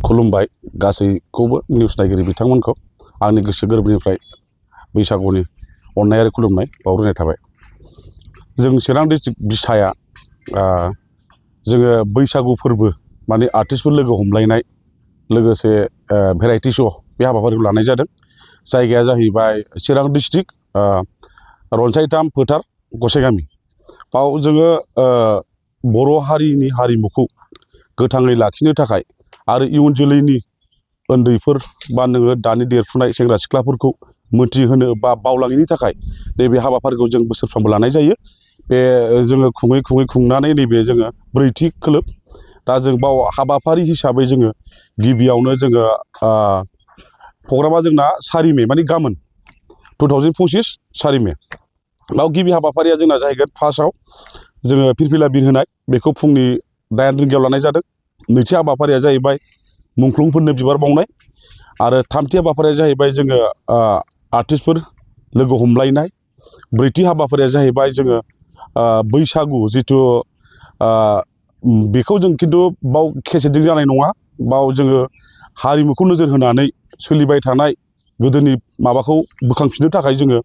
खुलुमबाय गासैखौबो निउस नायगिरि बिथांमोनखौ आंनि गोसो गोरबोनिफ्राय बैसागुनि अननाय आरो खुलुमनाय बावग्रोनाय थाबाय। जों चिरां डिस्ट्रिक्ट बिसाया जोङो बैसागु फोरबो माने आर्टिस्टफोर लोगो हमलायनाय लोगोसे भेराइटि श' बे हाबाफारिखौ लानाय जादों। जायगाया जाहैबाय चिरां डिस्ट्रिक्ट रनसायथाम फोथार गसाइगामि। बाव जोङो बर' हारिनि हारिमुखौ गोथाङै लाखिनो थाखाय आरो इयुन जोलैनि उन्दैफोर बा नोङो दानि देरफुनाय सेंग्रा सिख्लाफोरखौ मोनथिहोनो बा बावलाङैनि थाखाय नैबे हाबाफारिखौ जों बोसोरफ्रोमबो लानाय जायो। बे जोङो खुङै खुंनानै नैबे जोङो ब्रैथि खोलोब। दा जों बाव हाबाफारि हिसाबै जोङो गिबियावनो जोङो प्रग्रामा जोंना 4 मे माने गाबोन 2025 4 मे। बाव गिबि हाबाफारिया जोंना जाहैगोन फार्स्टआव जोङो फिरफिला बिर होनाय बेखौ फुंनि 8 रिंगायाव लानाय जादों। नैथि हाबाफारिया जाहैबाय मुंख्लंफोरनो बिबार बावनाय आरो थामथि हाबाफारिया जाहैबाय जोङो आर्टिस्टफोर लोगो हमलायनाय। ब्रैथि हाबाफारिया जाहैबाय जोङो बैसागु जिथु बेखौ जों खिन्थु बाव केसेटजों जानाय नङा। बाव जोङो हारिमुखौ नोजोर होनानै सोलिबाय थानाय गोदोनि माबाखौ बोखांफिननो थाखाय जोङो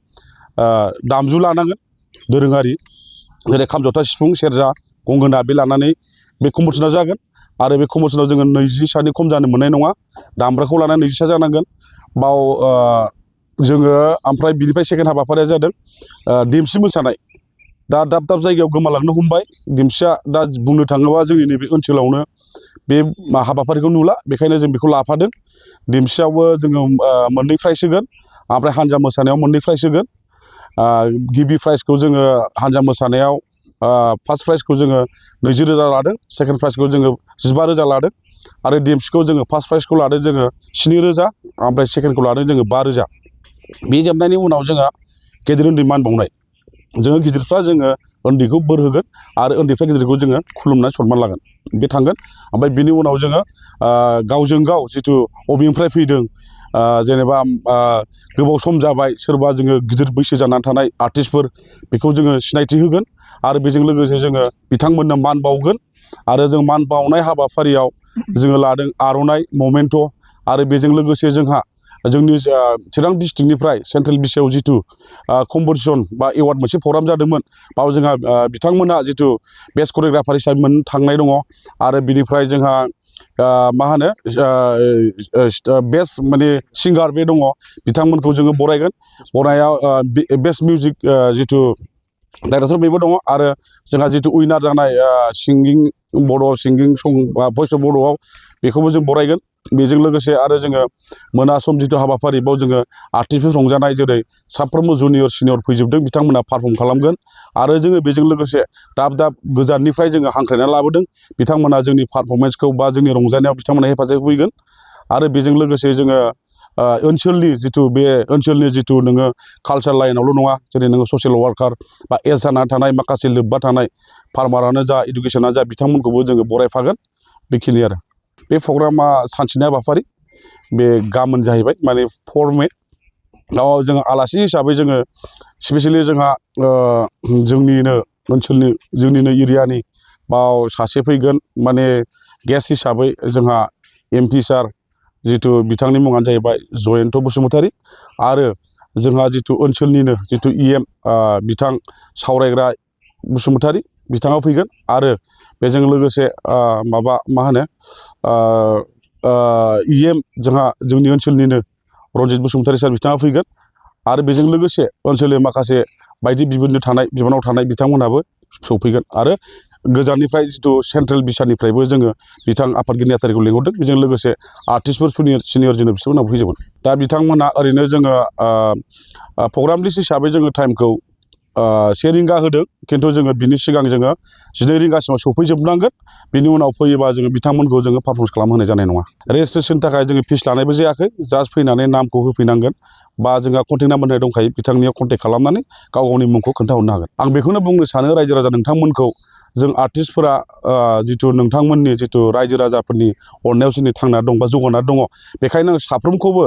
दामजु लानांगोन दोरोङारि जेरै खाम जथा सिफुं सेरजा गंगोना बे लानानै बे कम्पिटिसना जागोन। आरो बे कम्पिटिसनाव जोङो 20 सानि खम जानो मोननाय नङा। दामग्राखौ लानानै 20 सा जानांगोन। बाव जोङो ओमफ्राय बिनिफ्राय सेकेन्ड हाबाफारिया जादों देमसि मोसानाय। दा दाब दाब जायगायाव गोमालांनो हमबाय देमसिया। दा बुंनो थाङोबा जोंनि नैबे ओनसोलावनो बे हाबाफारिखौ नुला, बेखायनो जों बेखौ लाफादों। देमसियावबो जोङो 2 प्राइज होगोन ओमफ्राय हान्जा मोसानायाव 2 प्राइज होगोन। गिबि प्राइजखौ जोङो हान्जा मोसानायाव फार्स्ट प्राइजखौ जोङो 20,000 लादों, सेकेन्ड प्राइजखौ जोङो 15,000 लादों आरो देमसिखौ जोङो फार्स्ट प्राइजखौ लादों जोङो 7,000 ओमफ्राय सेकेन्डखौ लादों जोङो 5,000। बे जोबनायनि उनाव जोंहा गेदेर उन्दै मान बावनाय। जोङो गिदिरफ्रा जोङो उन्दैखौ बोर होगोन आरो उन्दैफ्रा गिदिरखौ जोङो खुलुमनानै सनमान लागोन, बे थांगोन। ओमफ्राय बिनि उनाव जोङो गावजों गाव जिथु बबेनिफ्राय फैदों जेनेबा गोबाव सम जाबाय सोरबा जोङो गिदिर बैसो जानानै थानाय आर्टिस्टफोर बेखौ जोङो सिनायथि होगोन आरो बेजों लोगोसे जोङो बिथांमोननो मान बावगोन। आरो जों मान बावनाय हाबाफारियाव जोङो लादों आर'नाइ ममेन्ट' आरो बेजों लोगोसे जोंहा जोंनि चिरां डिस्ट्रिक्टनिफ्राय सेन्ट्रेल बिसायाव जिथु कम्पिटिसन बा एवार्ड मोनसे प्रग्राम जादोंमोन, बाव जोंहा बिथांमोनहा जिथु बेस्ट करिय'ग्राफार हिसाबै मोननो थांनाय दङ। आरो बिनिफ्राय जोंहा मा होनो बेस्ट माने सिंगार बे दङ, बिथांमोनखौ जोङो बरायगोन। बरायनायाव बेस्ट मिउजिक जिथु डाइरेक्टर बेबो दङ आरो जोंहा जिथु उइनार जानाय सिंगिं बड' सिंगिं सं बा भइस अफ बड'आव बेखौबो जों बरायगोन। बेजों लोगोसे आरो जोङो मोना सम जिथु हाबाफारि बाव जोङो आर्टिस्टफोर रंजानाय जेरै साफ्रोमबो जुनियर सिनियर फैजोबदों, बिथांमोनहा पारफर्म खालामगोन। आरो जोङो बेजों लोगोसे दाब दाब गोजाननिफ्राय जोङो हांख्रायनानै लाबोदों, बिथांमोना जोंनि पारफरमेन्सखौ बा जोंनि रंजानायाव बिथांमोना हेफाजाब होफैगोन। आरो बेजों लोगोसे जोङो ओनसोलनि जिथु नोङो कालसार लाइनावल' नङा, जेरै नोङो ससियेल वार्कार बा एज जानानै थानाय माखासे लोब्बा थानाय फार्मारानो जा इडुकेसनानो जा बिथांमोनखौबो जोङो बरायफागोन। बेखिनि आरो बे प्रग्रामा सानसेनि हाबाफारि। बे गाबोन जाहैबाय माने 4 मे। जोङो आलासि हिसाबै जोङो स्पेसियेलि जोंहा जोंनिनो ओनसोलनि जोंनिनो एरियानि बाव सासे फैगोन माने गेस्ट हिसाबै जोंहा MP सार जिथु बिथांनि मुङानो जाहैबाय जयन्त बसुमतारी। आरो जोंहा जिथु ओनसोलनिनो जिथु EM बिथां सावरायग्रा बसुमतारी बिथाङा फैगोन। आरो बेजों लोगोसे मा होनो EM जोंहा जोंनि ओनसोलनिनो रनजित बसुमतारी सार बिथाङा फैगोन। आरो बेजों लोगोसे ओनसोलनि माखासे बायदि बिबानाव थानाय बिथांमोनहाबो सौफैगोन। आरो गोजाननिफ्राय जिथु सेन्ट्रेल बिसानिफ्रायबो जोङो बिथां आफादगिरि नेहाथारिखौ लिंहरदों। बेजों लोगोसे आर्टिस्टफोर सिनियर जुनियर बिथांमोनहाबो फैजोबगोन। दा बिथांमोनहा ओरैनो जोङो प्रग्राम लिस्ट हिसाबै जोङो टाइमखौ 1 रिंगा होदों, खिन्थु जोङो बिनि सिगां जोङो 12 रिंगासिमाव सफैजोबनांगोन। बिनि उनाव फैयोबा जोङो बिथांमोनखौ जोङो पारफर्मेन्स खालामहोनाय जानाय नङा। रेजिस्ट्रेसननि थाखाय जोङो फिस लानायबो जायाखै, जास्ट फैनानै नामखौ होफैनांगोन बा जोंहा कन्टेक्ट नाम्बार होनाय दंखायो, बिथांनियाव कन्टेक्ट खालामनानै गाव गावनि मुंखौ खोन्थाहरनो हागोन। आं बेखौनो बुंनो सानो रायजो राजा नोंथांमोनखौ जों आर्टिस्टफोरा जिथु नोंथांमोननि जिथु रायजो राजाफोरनि अननायाव जोंनि थांना दं बा जौगाना दङ बेखायनो आं साफ्रोमखौबो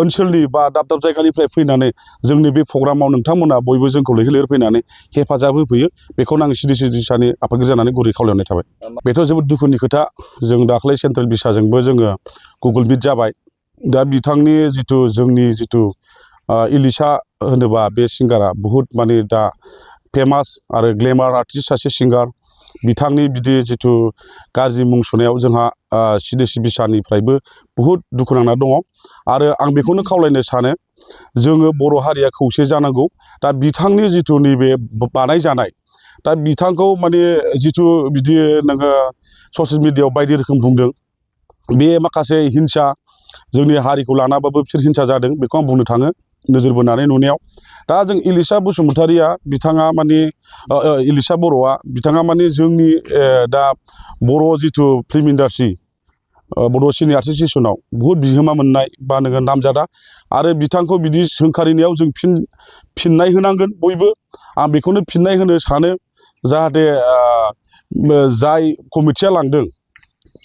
ओनसोलनि बा दाब दाब जायगानिफ्राय फैनानै जोंनि बे प्रग्रामाव नोंथांमोना बयबो जोंखौ लैहोर लैहोर फैनानै हेफाजाब होफैयो बेखौनो आं CDC सानि आफादगिरि जानानै गुरै खावलायनाय थाबाय। बेथ' जोबोद दुखुनि खोथा जों दाख्लै सेन्ट्रेल बिसाजोंबो जोङो गुगोल मिट जाबाय दा बिथांनि जिथु जोंनि जिथु इलिसा होनोबा बे सिंगारा बुहुद माने दा फेमास आरो ग्लेमार आर्टिस्ट सासे सिंगार बिथांनि बिदि जिथु गाज्रि मुं सुनायाव जोंहा CDC बिसानिफ्रायबो बुहुद दुखु नांना दङ आरो आं बेखौनो खावलायनो सानो जोङो बर' हारिया खौसे जानांगौ दा बिथांनि जिथु नैबे बानायजानाय दा बिथांखौ माने जिथु बिदि नोङो ससियेल मिडियायाव बायदि रोखोम बुंदों बे माखासे हिंसा जोंनि हारिखौ लानाबाबो बिसोर हिंसा जादों बेखौ आं बुंनो थाङो नोजोर बोनानै नुनायाव दा जों इलिसा बसुमतारिया बिथाङा माने इलिसा बर'आ बिथाङा माने जोंनि दा बर' जिथु फिल्म इन्डास्ट्रि बड' सिने एस'सिएशनाव बुहुद बिहोमा मोननाय बा नोङो नामजादा आरो बिथांखौ बिदि सोंखारिनायाव जों फिननाय होनांगोन बयबो आं बेखौनो फिननाय होनो सानो जाहाथे जाय कमिटिया लांदों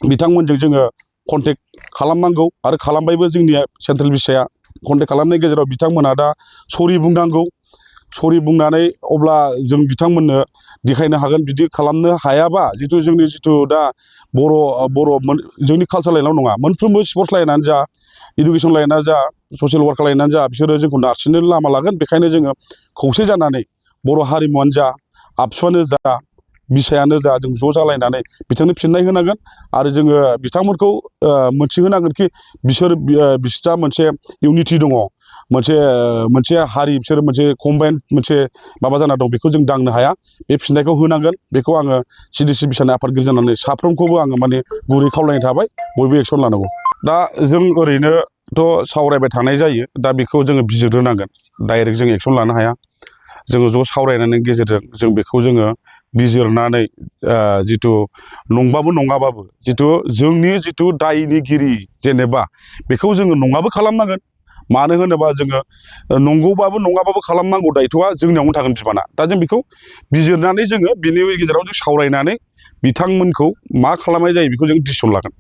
बिथांमोनजों जोङो कन्टेक्ट खालामनांगौ आरो खालामबायबो जोंनिया सेन्ट्रेल बिसाया कन्टेक्ट खालामनायनि गेजेराव बिथांमोना दा सरि बुंनांगौ सरि बुंनानै अब्ला जों बिथांमोननो देखायनो हागोन बिदि खालामनो हायाबा जिथु जोंनि जिथु दा बर' जोंनि कालसार लाइनाव नङा मोनफ्रोमबो स्पर्ट्स लाइनानो जा इडुकेसन लाइनानो जा ससियेल वार्कार लाइनानो जा बिसोरो जोंखौ नारसिननो लामा लागोन बेखायनो जोङो खौसे जानानै बर' हारिमुआनो जा आबसुआनो जा बिसायानो जा जों ज' जालायनानै बिथांनो फिननाय होनांगोन आरो जोङो बिथांमोनखौ मोनथिहोनांगोन कि बिस्रा मोनसे इउनिटि दङ मोनसे हारि बिसोर मोनसे कम्बाइन मोनसे माबा जाना दं बेखौ जों दांनो हाया बे फिननायखौ होनांगोन बेखौ आङो CDC बिसानि आफादगिरि जानानै साफ्रोमखौबो आङो माने गुरै खावलायनाय थाबाय बयबो एक्सन लानांगौ दा जों ओरैनोथ' सावरायबाय थानाय जायो दा बेखौ जोङो बिजिरग्रोनांगोन डाइरेक्ट जों एक्सन लानो हाया जोङो ज' सावरायनायनि गेजेरजों जों बेखौ जोङो बिजिरनानै जिथु नंबाबो नङाबाबो जिथु जोंनि जिथु दायनिगिरि जेनेबा बेखौ जोङो नङाबो खालामनांगोन मानो होनोबा जोङो नंगौबाबो नङाबाबो खालामनांगौ दायथ'आ जोंनियावनो थागोन बिबाना दा जों बेखौ बिजिरनानै जोङो बिनि गेजेराव जों सावरायनानै बिथांमोनखौ मा खालामनाय जायो बेखौ जों डिसिसन लागोन।